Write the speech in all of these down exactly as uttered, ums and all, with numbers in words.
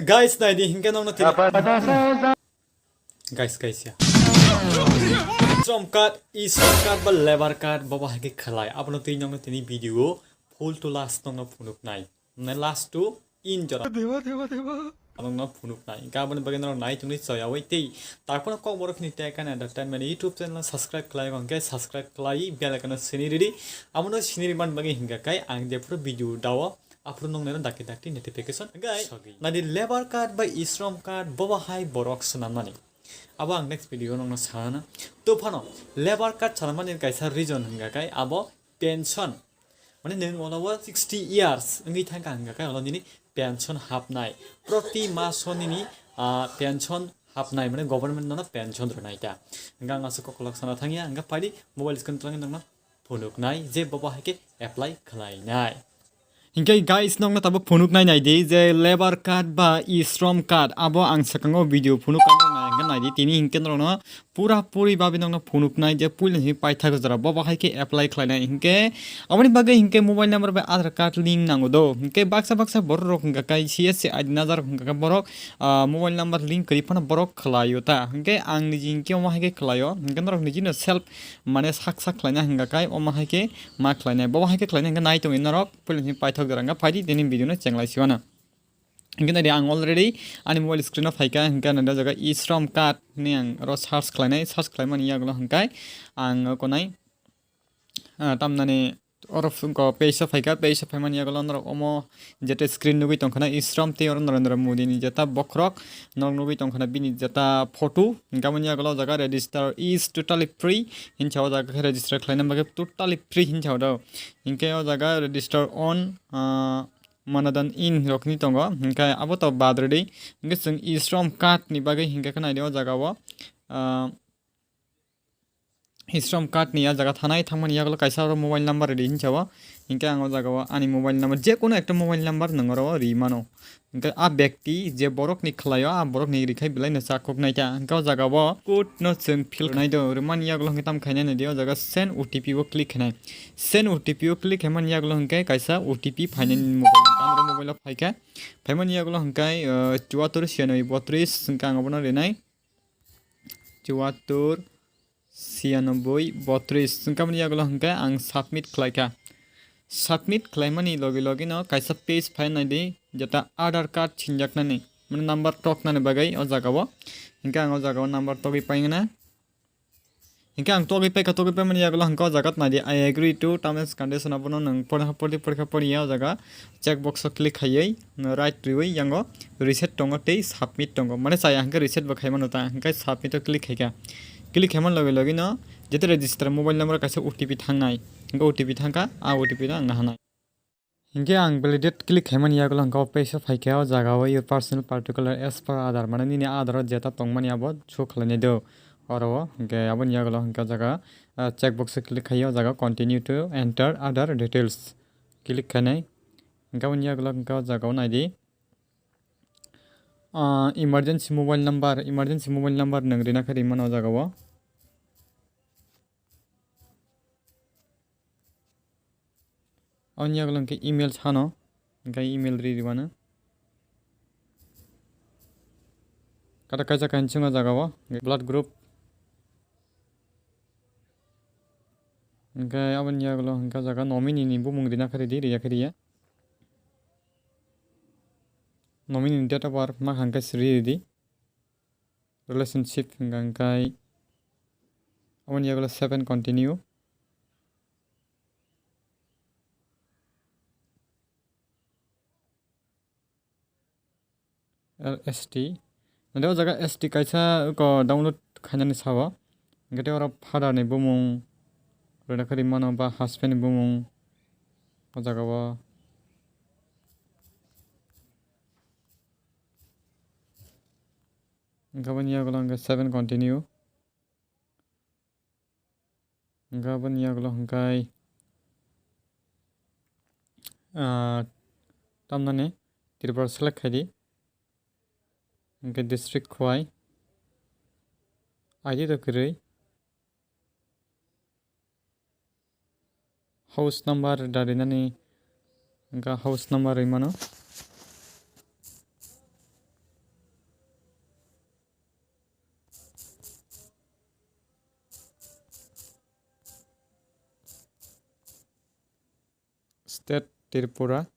Guys, naidi, hinkhe nokno tini. Guys, guys, ya. Strom card, e-strom card ba labour card, bobo hai khe khlai. Abono twi nokno tini video full to last nokno phunuknai. Ne last to in jora. Dewa, dewa, dewa. Nokno phunuknai. Hinkhe aboni bagwi norok nai tongni choyawi tei. Takhwno kok borok ni tei kan entertainment YouTube channel subscribe khlai, hinkhe subscribe khlai, bell icon sini ridi. Abono sini riman bagwi hinkhe kai ang jephuru video dao. Aphuru nokno dakti dakti notification. Guys, nadi labour card bai e-strom card bobo hai borok swnamnani. Abo ang next video nokno sana. To phano labour card swnamnani kaisa reason hwnga kai abo pension. Mane nwng olo o sixty years wngwi thangkha hwnga kai olo nini pension hapnai. Proti maso nini, ah, pension hapnai, mane government nono pension rwnai ta. Hwnga ang aswk koklok sana thangya, hwnga phaidi mobile screen twlangwi nokno phunuknai je bobo hai khe apply khlainai. Hinkhe guys, nokno tabuk phunuknai naidi je labour card ba e-strom card abo ang swkango video phunuk kha nokno naidi tini hinkhe norokno pura puri babi nokno phunuknai je puila hini paithak jora bobo hai khe apply khlainai hinkhe aboni bagwi hinkhe mobile number bai Aadhaar card link nango do hinkhe baksa baksa borok rok hwnka kai C S C I D najar hwnka borok ah, mobile number link kwrwi phano borok khlaio ta. Hinkhe ang niji hinkhe omo hai khe khlaio. Hinkhe norok nijino self mane sak sak khlaina hwnka kai omo hai khe ma khlainai. Bobo hai khe khlaina hinkhe nai tongwi norok puila hini paithak jora hwnka phaidi tini video no chenglai siwana. Hinkhe naidi ang already ani mobile screen o phaikha hinkhe naidi o jaga e-strom card hinwi ang oro search khlainai. Search khlaimani yagulo hwnkai ang okonai ah, tamnani oro phungo page o phaikha, page o phaimani yagulo norok omo jeta screen nugui tongkhana e-strom tei oro Narendra Modi ni jeta bokhorok norok nugui tongkhana bini jeta photo. Hinkhe aboni yagulo o jaga register is totally free hinsa o jaga khe register khlaina bagwi totally free hinsa o do. Hinkhe o jaga register on, ah, Manadan in rok hinwi tongo. Hinkhe abo to bad rwdi. Hinkhe chwng e-strom card ni bagwi hinkhe khe naidi o jaga o, ah, e-strom card ni a jaga thanai thangmani yagulo kaisa oro mobile number rwdi hinsa o. Hinkhe ang o jaga o ani mobile number, je kono ekta mobile number nwng oro o ri mano. Hinkhe a bekti je borok ni khlai o, a borok ni rikhai belai no chakuk nai ta. Hinkhe o jaga o code no chwng fill khnai do. Rwmani yagulo hinkhe tam khainai naidi o jaga send O T P o click khainai. Send O T P o click khaimani yagulo hinkhe kaisa O T P phainai mobile, mobile o phaikha. Phaimani yagulo hinkhe, uh, chuatur siyanwi botris hinkhe ang obono rinai. Chuatur siyanoboi botris. Chwngkha mani yagulo hwnkhe ang submit khlaikha. Submit khlaimani logi logino kaisa page phai naidi, jeta Aadhaar card sinjaknani, mane number toknani bagwi o jagao. Hinkhe ang o jagao number togwi paigwna. Hinkhe ang togwi paikha, togwi paimani yagulo hwnkhe o jaga naidi, "I agree to terms and condition," abono nwng porikha pori, porikha pori ya o jaga. Check box o click khaiwi, right riwi yango reset tongo tei submit tongo. Mane chaya hwnkhe reset bo khaimano ta, hwnkhe submit o click khaikha. Click khaimani logi logi no jeta register mobile number kaisa O T P thangnai. Hwnkhe O T P thangkha, a O T P no ang nahanai. Hwnkhe ang validate click khaimani yagulo hwnkhe o page o phaikha, o jaga o your personal particular as per Aadhaar, mane nini Aadhaar o jeta tongmani abo show khlainai do. Oro o hwnkhe aboni yagulo hwnkhe o jaga, ah, check box o click khaiwi o jaga continue to enter other details click khainai. Hwnkhe aboni yagulo hwnkhe o jaga o naidi. Ah, emergency mobile number, emergency mobile number nwng rina khe rimano o jaga o. Aboni yagulo hwnkhe email sano, hwnkhe email ri rwmano. Kata kaisa kainching o jaga o blood group. Hwnkhe aboni yagulo hwnkhe o jaga nominee ni bumung rina khe ridi, riya khe riya. Nominee ni date of birth ma hwnkhe siri ridi. Relationship hwnkha hwnkhe aboni yagulo seven continue. L S T. Nade o jaga S T kaisa ko download khainani sao. Hwnkhe tei oro father ni bumung rwna khe rimano ba husband ni bumung o jaga o. Hwnkhe aboni yagulo hwnkhe seven continue. Hwnkhe aboni yagulo hwnkhe, ah, tamnani Tripura select khaidi. Hwnkhe district Khowai. I D to kwrwi. House number da rinani, hwnkhe house number rimano. State Tripura.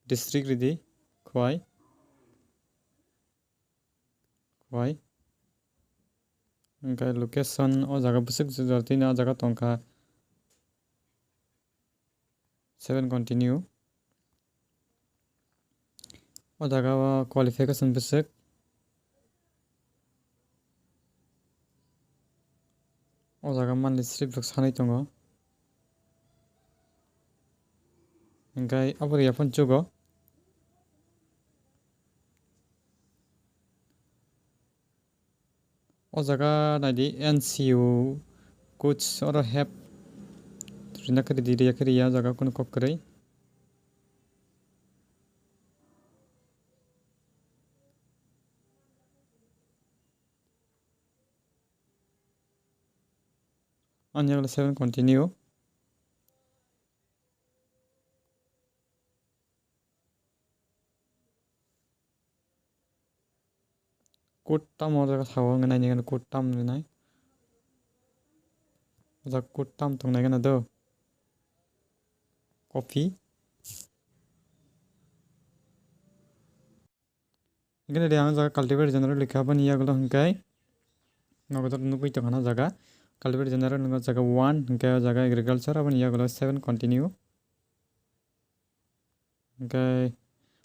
District ridi Khowai. Khowai. Hwnkhe location o jaga bwswk jora twi o jaga tongkha. Seven continue. O jaga o qualification bwswk. O jaga monthly slip rok sanai tongo. Hwnkhe aboni yaphang chugo. O jaga naidi N C U coach oro help rina khe ridi, riya khe riya o jaga kunu kok kwrwi. Ani yago seven continue. Code tamo o jaga sao, hwnkhe naini gana code tam rinai. O jaga code tam tongnai gana do. Copy. Hwnkhe naidi ang o jaga cultivator general likha, aboni yagulo hwnkhe nogo nugwi tongkha na jaga cultivator general, hwnkhe o jaga one, hwnkhe o jaga agriculture, aboni yagulo seven continue. Hwnkhe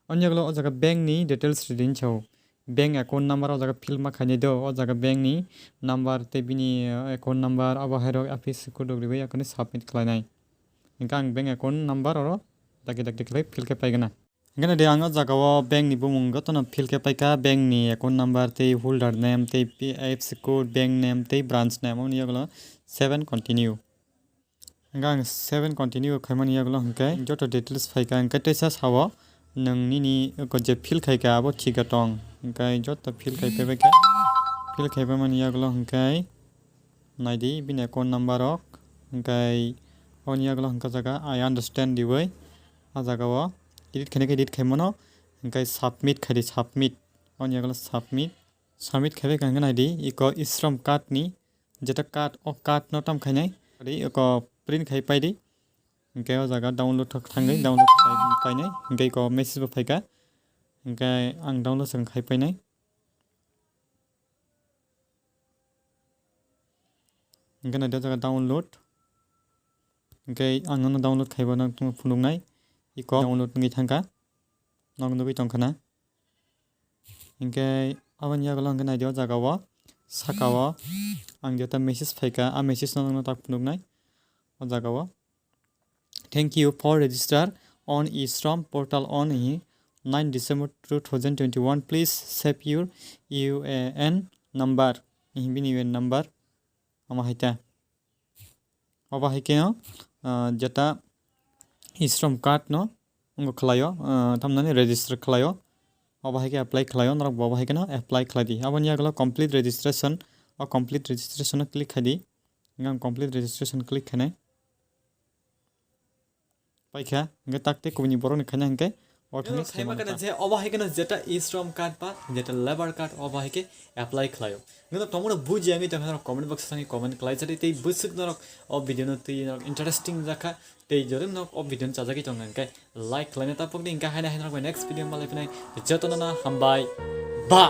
o yagulo o jaga bank ni details ridi hinwi sao. Bank account number o jaga fill ma khainai do, o jaga bank ni number tei bini, uh, account number abo hai rok office code rok riwi akhorni submit khlainai. Hwnkhe ang bank account number oro dakti dakti khlai fill khe paigana. Hwnkhe naidi ang o jaga o bank ni bumung jotono fill khe paikha, bank ni account number tei holder name tei P I F C code, bank name tei branch name, aboni yagulo seven continue. Hwnkhe ang seven continue khaimani yagulo hwnkhe joto details phaikha, hwnkhe teisa sao nwng nini eko je fill khaikha abo thikga tong, hwnkhe joto fill khai phaibaikha, fill khaibaimani yagulo hwnkhe naidi bini account number rok, hwnkhe aboni yagulo hwnkhe o jaga I understand riwi o jaga o edit khainai khe edit khaimano, hwnkhe submit khaidi, submit, aboni yagulo submit, submit khaibaikha hwnkhe naidi eko e-shram card ni jeta card, o card no tam khainai, ri eko print khai paidi, hwnkhe o jaga download thok thangwi download khai painai, hwnkhe eko message bo phaikha, hwnkhe ang download se khai painai, hwnkhe naidi o jaga download, hwnkhe ang nono download khaibo nang phunuknai, eko download wngwi thangkha, nok nugwi tongkha na. Hwnkhe aboni yagulo hwnkhe naidi o jaga o saka o ang jeta message phaikha, a message no nokno tak phunuknai o jaga o. Thank you for register on e-shram portal on nine December two thousand twenty-one. Please save your U A N number. Bini U A N number. Omo hai ta. Obo hai khe no, ah, jeta e-shram card no wngkha khlaio, ah, tamni register khlaio. Obo hai khe apply khlaio, norok bo obo hai khe no apply khlai di. Aboni yagulo complete registration, o complete registration no click khai di. Hwnkhe ang complete registration click khainai. Paikha, hwnkhe tak tei kubuni borokni khaina hwnkhe o thani Ino saima kheno je obo hai kheno jeta e-shram card ba jeta labour card obo hai khe apply khlaio. Hwnkhe tongmano bujiya wngwi tongkha norok comment box thangwi comment khlai chadi tei bwswk norok o video no twi norok interesting jakha tei jori norok o video no chajagwi tongkha hwnkhe like khlaina tapokdi hwnkhe haino haino norok bai next video malai phinai jotono no hambai ba.